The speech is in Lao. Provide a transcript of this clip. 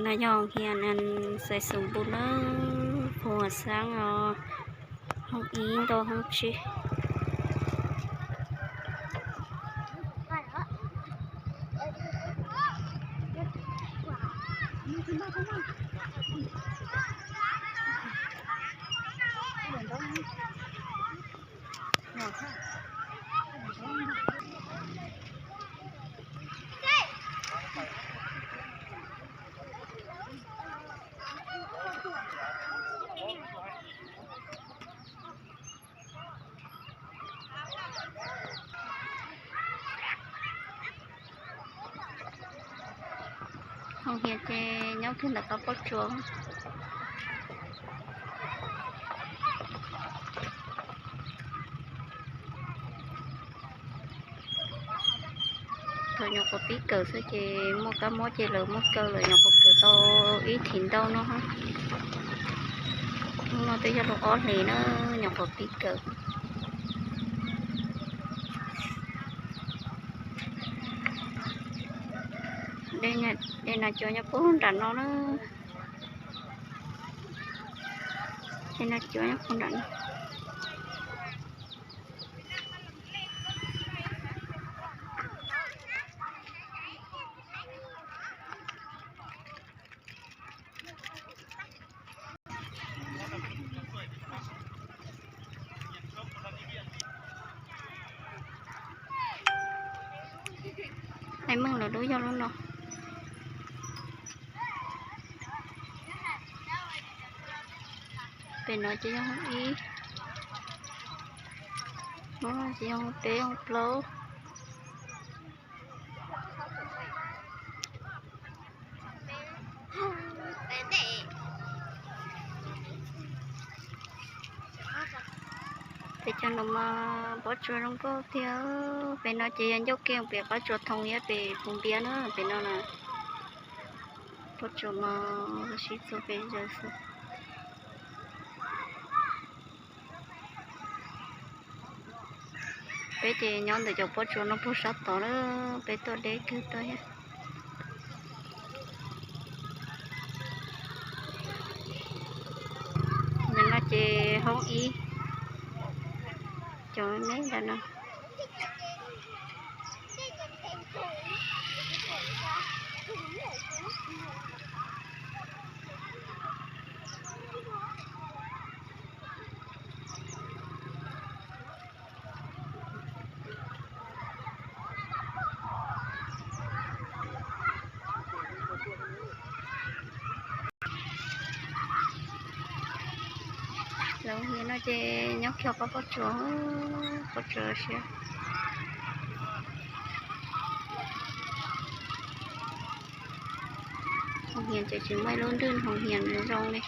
ນະ ໂຮງຮຽນອັນໄຊສົມບູນເດີ ຜູ້ສາງເອົາ ຫ້ອງອີ່ໂຕຫ້ອງຊີ. ໂຮງຮຽນເຈຍ້ອນຂຶ້ນແລ້ວກໍປົດຈວງ ໂຕຍອງກວດປີເກີາເສືອເຈ ໝົດກະໝົດເຈເລີຍ ໝົດເກີາເລີຍ ຍອງກວດເກີາໂຕອີ່ຖິ່ນເຕົ້າເນາະ ເນາະ ແຕ່ຢ່າລົງອອດເລີຍເນາະ ຍອງກວດປີເກີາ. ເດນະ ເດນະ ໂຈຍະປຸ້ນດັນເນາະ ເດນະ ໂຈຍະປຸ້ນດັນ. ໃຫ້ເບິ່ງລະດູ ຢ່າລົງເນາະ ເປັນເນາະ ຈະຍັງອີກ ໂອ້ ຈະຍັງເປ ຍັງໂປ. ເປັນຈັ່ງນຳມາ ບໍ່ຈວຍລົງກໍເທື່ອ ເປັນເນາະ ຈະຍັງຍົກເກັ່ງ ເປັນກໍຈວຍທອງເຍ ເປັນປຸງເບຍເນາະ ເປັນເນາະນະ ບໍ່ຈວຍມາຊິໂຕເປັນຈັ່ງຊີ້. ເປັນເຈຍ້ອນແຕ່ເຈົ້າປົດຈວງນຳຜູ້ສາວຕໍ່ເດີ ເປັນຕົວເດັກຄືຕົວເຮັດ ແມ່ນວ່າເຈຫ້ອງອີ່ ເຈົ້າແມ່ນແລ້ວນະ. ໂຮງຮຽນເນາະ ເຈຍົກຂຽວປະປົດໂຈ ປົດໂຈເຊຍ ໂຮງຮຽນເຈຊິໄມ້ລົງດື່ມ ໂຮງຮຽນໂຮງເລີຍ.